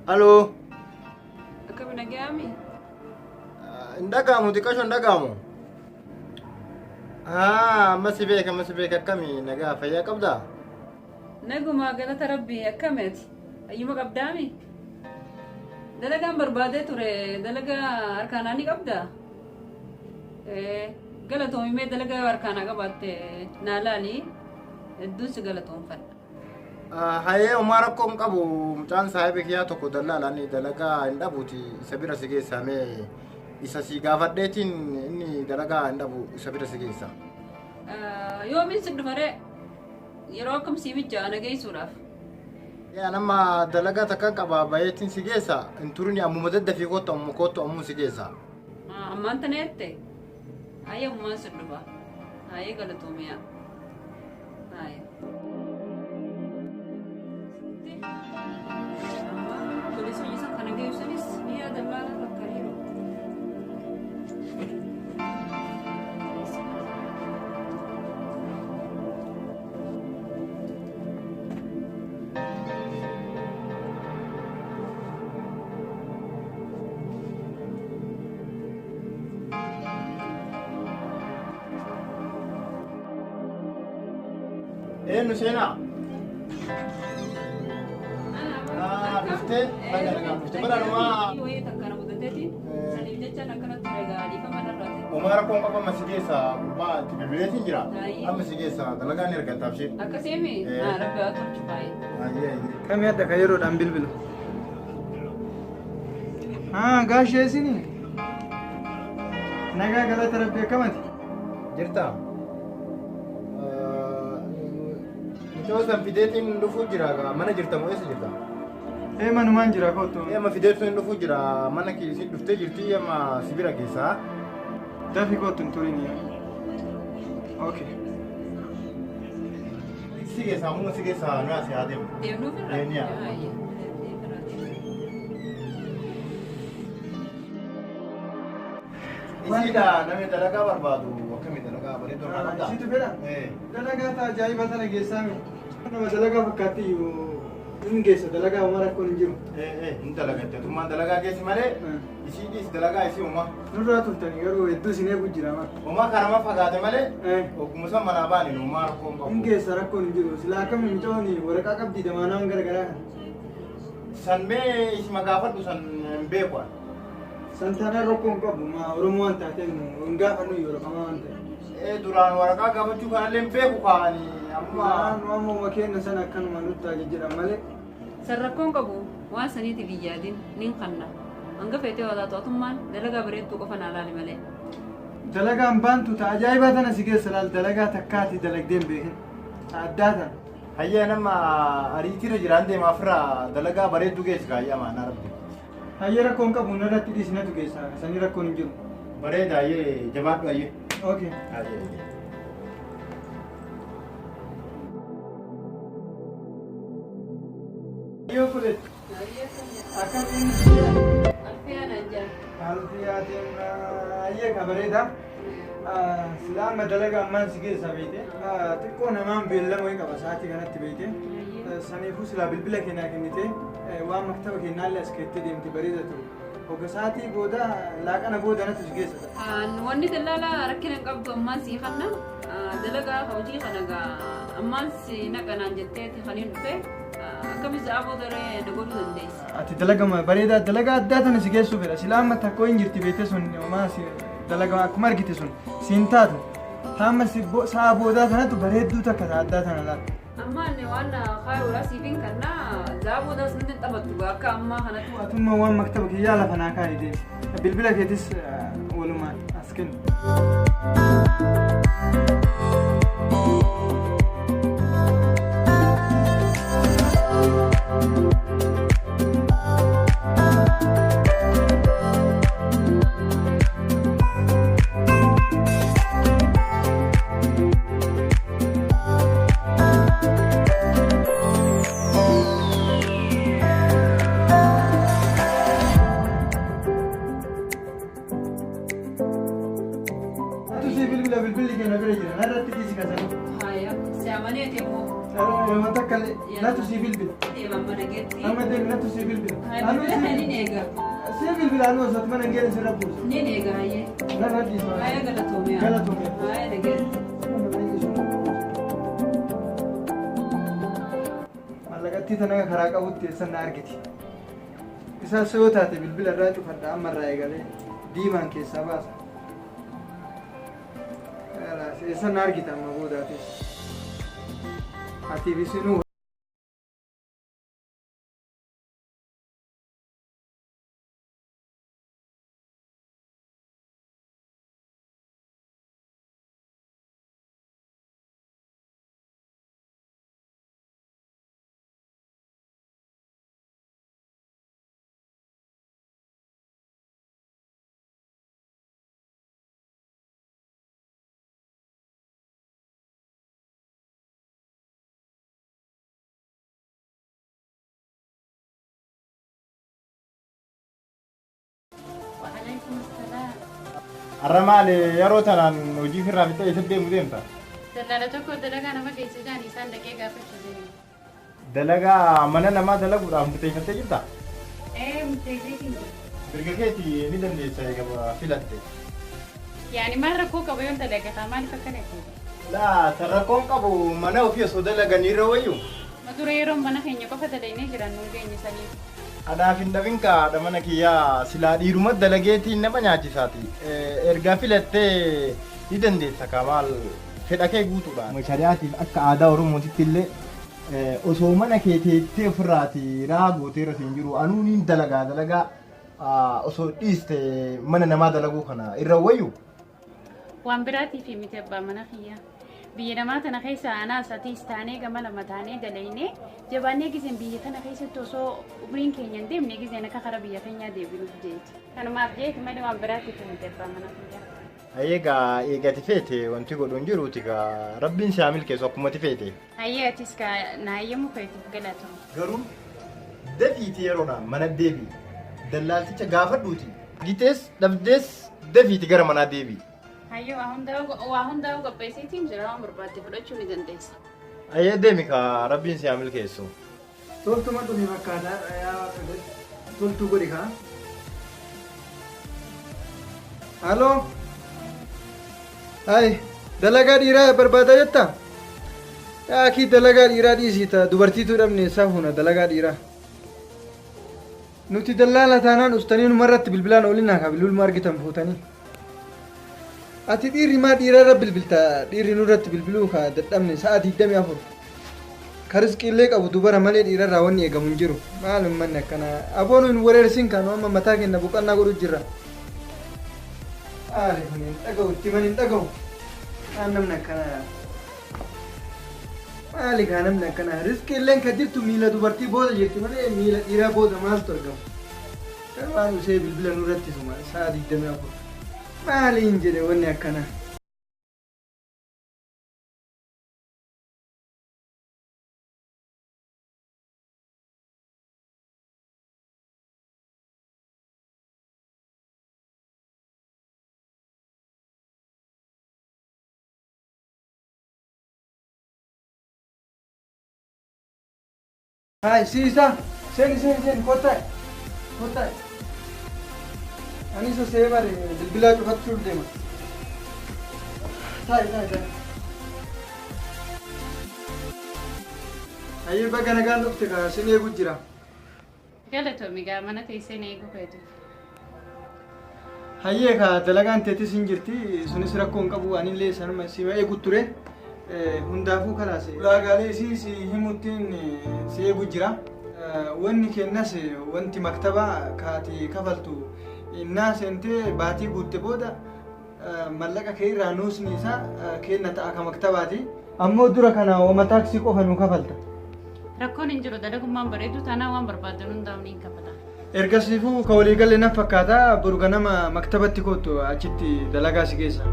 Aloo. Akkami nagayaami? Hin dhaga'amu xiqqasho hin dhaga'amu. Amma si beeka amma si beeka akkami nagaa fayyaa qabdaa? Nagumaa galata rabbii akkami ati? Fayyuma qabdaami? Dalagaan barbaadee ture dalagaa harkaanaa ni qabdaa? Galatoomi mee dalagaa yoo harkaanaa qabaatte naa laali hedduun si galatoomfadha. Hayee homaa rakkoo hin qabu mucaan saahiba kiyyaa tokko dallaalaan dalagaa hin dhabuuti isa bira si geessa mee isa si gaafadheetiin inni dalagaa hin dhabu isa bira si geessa. Yoomiin si dhufaree yeroo akkam sii mijjaa na geessuudhaaf. Yaa nama dalagaa takka qaba bayeetiin si geessa hin turini ammuma daddafii kottu ammuma kottu ammuma si geessa. Ammaan tana jette? Hayyee ammumaan si dhufa. Hayyee galatoomiyaa. Haaya. Amma polisii hojii san kana geessuunis ni yaadannaa bakka jiru. Eenyu seenaa? Dhuftee baga nagaan dhuftee bara dhumaa. Wayii takka na mudateeti. Saniif jechaan akkanatti ture egaa dhiifama narraa ta'e. Homaa rakkoon qaba amma si geessa gurbaa itti bilbileetiin jira. Amma si geessa dalagaa ni argatta abshee. Akkasiimi? Rabbi haa tolchu baay'ee. Ayyee ayyee. Kamii adda kan yeroodhaan bilbilu? Haa gaashee isinii? Nagaa galata rabbi akkamati? Jirta? Mucoo san fideetiin dhufuu jira mana jirta moo eessa jirta? Ee manumaan jira kottu. Ee amma fideetiin dhufuu jira mana keessi dhuftee jirti amma si bira geessaa. Dafi kottu hin turini. Okay. Si geessaa ammoo si geessaa nu asii haa deemu. Deemnuuf irra? Deemni haa. Isiidha namni dalagaa barbaadu akkamii dalagaa bareedduu irraa qabdaa? Isiitu fedha? Ee. Dalagaa ta'a ajaa'iba tana geessaa mi? Nama dalagaa fakkaatti iyyuu hin geessa dalagaa homaa rakkoon hin jiru. Ee ee hin dalagatte tummaan dalagaa geessi malee isii dhiis dalagaa isii homaa. Nurraa turtanii garuu hedduu isin eegu jira ma. Homaa karama fagaate malee Ee. ogguma san manaa baani homaa rakkoo hin Hin qabu. geessa rakkoon hin jiru. Silaa akkami mucoon waraqaa qabdii damaanaan garagaraa kana. San mee isima gaafadhu san hin beeku ani. San taanaan rakkoo hin qabu. Maa Oromoo waan taateef nu hin gaafannu iyyuu waraqamaa waan ta'eef. Ee duraan waraqaa gaafachuu kanallee hin beeku kaa'anii amma. Nu amma kenna sana akkanuma nutti haa jijjiiran malee. San rakkoon qabu waan saniitiif hin yaadin nin kanna. Hanga feetee waa taatu atummaan dalagaa bareedduu qofa naa laali malee. Dalagaan baantu ta ajaa'ibaa tana si keessa laal dalagaa takkaati dalagdee hin beekin. Ta addaa tana. Hayyee nama ariitiirra jiraan deema ofirraa dalagaa bareedduu geessi kaayyaa maanaa rabbi. Hayyee rakkoon qabu narratti dhiisi natu geessa sanii rakkoon hin jiru. Bareeda hayyee jabaadhu hayyee. Okay. Hayyee hayyee. Yoo kulet akkam inni Alfiyaa naan jaa. Alfiyaatiin hayyee ka bareeda. Silaa amma dalagaa ammaan si geessa beekte. Xiqqoo namaan beellama wayii qaba sa'aatii kanatti beekte. Saniifuu silaa bilbila keenyaa kennite waan maktaba keenyaallee as keettee deemte bareeda ture. Hogga sa'aatii booda laaqana booda natti si geessa. Wanni dallaalaa rakkina hin qabdu ammaan sii kanna dalagaa hojii kana gaa ammaan si naqanaan jetteeti kan hin dhufe akkamis za'a booda ree na godhuu dandeessa. Ati dalagama bareedaa dalagaa addaa tana si geessuu fedha. Silaa amma takkoo hin jirti beekte sun homaa si dalagaa akkuma argite sun siin taatu. Taama si sa'a boodaa tanatu bareedduu takka ta addaa tana laata. Ammaan waan kaayuudhaa siif hin kannaa za'a boodaa sun hin taphattu akka ammaa kanatti. Atummaa waan maktaba kiyyaa lafa naa kaa'i deemi. Bilbila keetis walumaan as kenni. Atu si bilbila bilbilli keenya bira jira. Narratti dhiisi kasanii. Haya, si amaneeti immoo. Nama takka natu si bilbila. Deema mana geetti. Amma deemi natu si bilbila. Anu niin eega. Si bilbila anu osoo mana hin geenne sirra buusa. Niin eega hayyee. Narra dhiisa. Hayyee galatoomee. Galatoomee. Hayyee nageetti. Mallaqattii tana karaa qabutti eessan na argiti. Isaas yoo taate bilbila irraa cufadha amma irraa eegalee diimaan keessaa baasa. Eessan na argita amma boodaatis. Atiif isinuu وعليكم السلام. Har'a maali yeroo tanaan hojii ofirraa fixee isa deemu deemta? Dallaala tokko dalagaa nama keessa jiran isaan dhaqee gaafachuu deema. Dalagaa mana namaa dalaguudhaaf murteeffattee jirta? Ee murteesseetiin jira. Mirga keetii ni dandeessa egaa filatte. Yaani maal rakkoo qaba yoon dalagataa maaliif akkana ta'e? Laa rakkoon qabu mana ofii osoo dalaganii irra wayyu. Madura yeroo mana keenya qofa dalagnee jiran nuun geenye saniif. Anaaf hin dhabin kaadha mana kiyyaa silaa dhiiruma dalageetiin nama nyaachisaati. Ergaa filattee ni dandeessa kaa maal fedha kee guutuudha. Shari'aatiif akka aadaa Oromootitti illee osoo mana kee teettee ofirraati raa gootee irra siin jiru anuu niin dalagaa dalagaa osoo dhiiste mana namaa dalaguu kana irra wayyu. Waan biraatiif miti abbaa mana kiyyaa. Biyya namaa tana keessa anaas atiis taanee gama lama taanee dalagnee jabaannee gizeen biyya kana keessatti osoo umriin keenya hin deemne gizeen akka kara biyya keenyaa deebinuuf jeeti. Kanumaaf jeeti malee waan biraatiif miti abbaa mana kiyyaa. Egaa eegati feete wanti godhu hin jiruuti gaa rabbiin si haa milkeessu akkumatti feete. Hayyee atis kaa na hayyamu feetiif galatoom. Garuu dafiiti yeroodhaan mana deebi. Dallaalticha gaafadhuuti. Gitees dhabdees dafiiti gara manaa deebi. Hayyoo waa hundaa'u qopheessiitiin jira waan barbaadde fudhachuu ni dandeessa. Hayyee deemi kaa rabbiin si haa milkeessu. Toltuma dhufe fakkaata yaa Waaqayyo. Toltuu godhi kaa. Haaloo. Hai dalagaa dhiiraa barbaadaa jettaa? Yaa akii dalagaa dhiiraa dhiisii dubartiitu dhabne isaa fuuna dalagaa dhiiraa. Nuti dallaala taanaan ustanii numarratti bilbilaan oolinaa kaa bilbiluma argitan fuutanii. Ati dhiirri maa dhiira irra bilbilta dhiirri nurratti bilbiluu kaa dadhabne sa'a 24. Ka riskiillee qabu dubara malee dhiira irraa wanni eegamu hin jiru. Maal uummanni akkanaa aboon hin wareersin kaanu amma mataa keenya boqonnaa godhu jirra. Maali kun hin dhaga'u itti man hin dhaga'u. Maal namni akkanaa. Maali kaa namni akkanaa riskiilleen ka jirtu miila dubartii booda jirti malee miila dhiiraa booda maaltu argama. Kan waan usee bilbila nurratti suma sa'a 24. Maaliin jedhe wanni akkanaa. Hai siisa seeni seeni seeni kottaa kottaa. Ani isa see bare bilbilaa cufachuuf deema. Taa'i taa'i taa'i. Hayyee baga nagaan dhufte kaa sin eegu jira. Galatoomi gaa mana teessee eeguu feetuuf. Hayyee kaa dalagaan teetis hin jirti sunis rakkoo hin qabu anillee sanuma si eegu ture. Hundaafuu kalaas ulaagaalee isii si himuttiin si eegu jira. Wanni kennas wanti maktaba kaati kafaltu innaa seentee baatii guutte booda mallaqa kee irraa nuusni isaa kenna ta'a ka maktabaati. Ammoo dura kana wama taaksii qofa nuu kafalta. Rakkoon hin jiru dalagummaan bareedu taanaan waan barbaadan hundaa'u ni kafala. Ergasiifuu ka walii galle nan fakkaata boru ganama maktabatti kootu achitti dalagaa si geessa.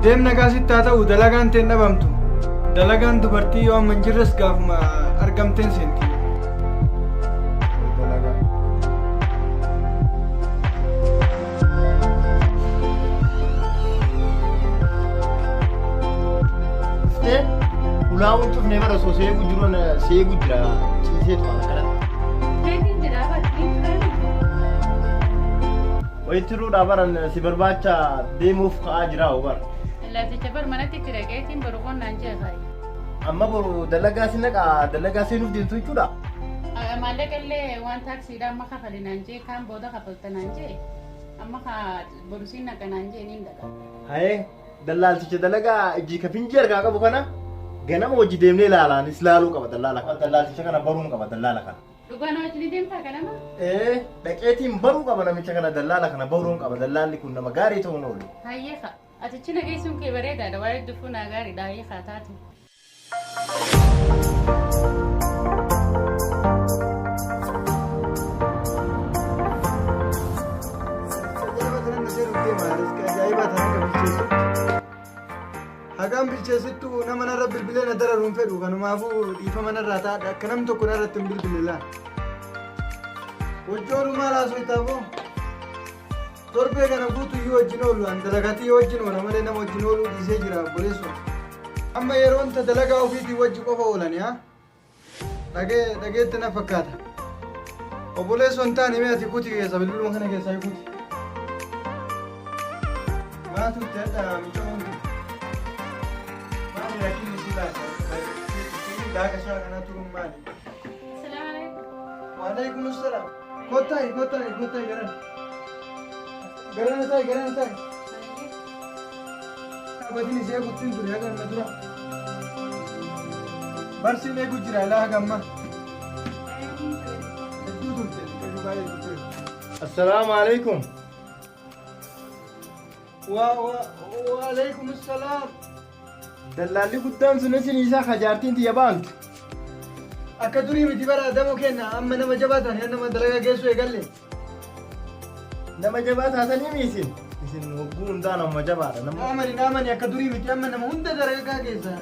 Deem nagaa sitti haa ta'u dalagaan teen dhabamtu. Dalagaan dubartii yoo amma hin jirres gaafuma argamteen seenti. Dalagaa. Dhuftee ulaa waan cufnee bara osoo seegu jiru seegu jira ciiseetu waan akkanatti. Keetiin jedhaa baatanii turani. Wayitti ruudhaa baran si barbaacha deemuuf ka'aa jira hoo bara. Laaticha bar manatti itti dhaqeetiin boru qonnaan jeeqaa. Amma boru dalagaa si naqaa dalagaa seenuuf deemtu jechuudha. Maallaqa illee waan taaksiidhaa amma kafali naan jee kaan booda kafalta naan jee amma boru siin naqa naan jee niin dhaqa. Hayee dallaalticha dalagaa ijji kafinjii harkaa qabu kana ganama hojii deemnee ilaalaanis laaluu qaba dallaala kana. Dallaalticha kana baruun qaba dallaala kana. Dhugaa nama wajjin deemtaa ganama? Ee dhaqeetiin baruu qaba namicha kana dallaala kana baruun qaba dallaalli kun nama gaarii ta'uun oolu. Hayyee kaa. Atichi nageessuun kee bareedaadha. Waa'ee dufuu naa gaariidha. Hayyee kaa taatu. Ajaa'iba tanan na seenuuf deema. Rizqii ajaa'iba tanan kan bilcheessitu. Hagaan bilcheessittu nama narra bilbilee na dararu hin fedhu. Kanumaafuu dhiifama narraa taa'adha. Akka nam tokko narratti hin bilbile laa. Wajji oolu maal haasoftaa boo? Torbee kana guutuyyuu wajjin oolu an dalagatii wajjin oola malee nama wajjin ooluu dhiisee jira obboleessoo. Amma yeroon ta dalagaa ofiitii wajji qofa oolani haa? Dhagee dhageetti na fakkaata. Obboleessoo hin taane mee ati kuti keessa bilbiluma kana keessaa kuti. Maatu itti hadha micoon tun. Maali rakkinni si baasa? Daaka isaa kana turuun maali? Salaam alaikum. Waalaikum salaam. Kottaa kottaa kottaa garan. Garana taa'i garana taa'i. Dhaabbatiin ishee guttiin ture haga amma dura. Barsiin eegu jira ilaa haga ammaa. Hedduu turte xiqqeessu baay'ee turte. Assalaamu alaikum. Waa waa waalaikum salaam. Dallaalli guddaan sun isin isaa kajaartiin tiyya baantu. Akka durii miti bara adamoo kenna amma nama jabaa taane nama dalagaa geessu eegalle. Nama jabaa taatanii mi isin? Isin hogguu hundaa nama jabaadha. Nama Amani amani akka durii miti amma nama hunda dalagaa geessa.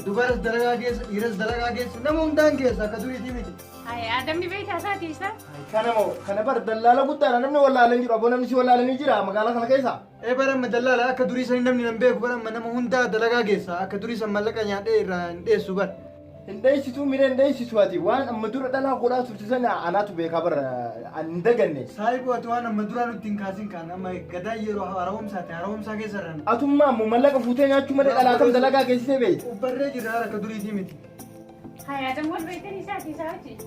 Dubaras dalagaa geessa dhiiras dalagaa geessa nama hundaan geessa akka duriitii miti. Hayi Adamni beektaa isaati isa? Kana moo kana bar dallaala guddaadha namni wallaalan jiru aboo namni si wallaalanii jira magaalaa kana keessa. Ee bara amma dallaala akka durii sanii namni nan beeku bara amma nama hundaa dalagaa geessa akka durii san mallaqa nyaadhee irraa hin dheessu bara. Hin dheessituu mire hin dheessitu ati waan amma dura dhalaa godhaa turte sana anaatu beekaa bara ani hin daganne. Saayiboo ati waan amma duraa nutti hin kaasin kaan amma gadaa yeroo haaromsaati haaromsaa keessa irraan. Atummaa ammoo mallaqa fuutee nyaachuu malee dhalaa kam dalagaa geessisee beekti. Ubbarree jirra akka duriitii miti. Hayi Adam wal beektan isaati isaa wajjin?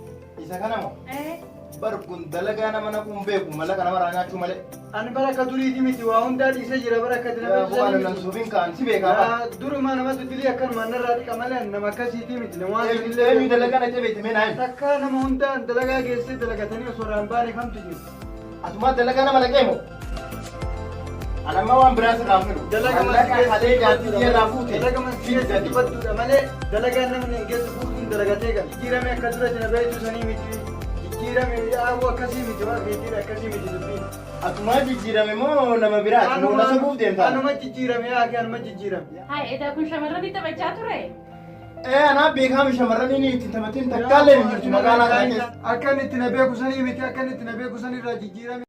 Isa kana moo Ee. bar kun dalagaa nama naquun beeku mallaqa namarraa nyaachuu malee. Ani bara akka duriitii miti waa hundaa dhiisee jira bara akka nama Yaa bu'aa sanii nan miti. suufiin kaan si beekaa bara. Durumaa namatu dilii akkanumaan narraa dhiqa malee nama akkasiitii miti. Nama waan sanillee Eenyu dalagaa na cebeete mee naa himi. Takkaa nama hundaan dalagaa geessee dalagatanii osoo irraa hin baane kamtu jira. Atumaa dalagaa nama naqee moo? Ani amma waan biraa sirraa hin fedhu. Dalaga Mallaqa kalee jaartii tiyya irraa fuute. Dalaga masii keessatti badduudha malee dalagaan namni hin geessu guutuun dalagatee gala. Jijjiirame akka duratti na beektu sanii miti. Jijjiirame yaa'uu akkasii miti waan keetiin akkasii miti dubbiin. Atumaa jijjiirame moo nama biraati? Moo na sobuuf deemtaa? Anuma jijjiirame yaa kee anuma jijjiirame. Hayi edaa kun shamarranii taphachaa ture? Ee anaa beekaami shamarranii ni ittiin taphatiin takkaallee hin jirtu magaalaa kana keessa. Akka inni itti na beeku sanii miti akka inni itti na beeku sanii irraa jijjiirame.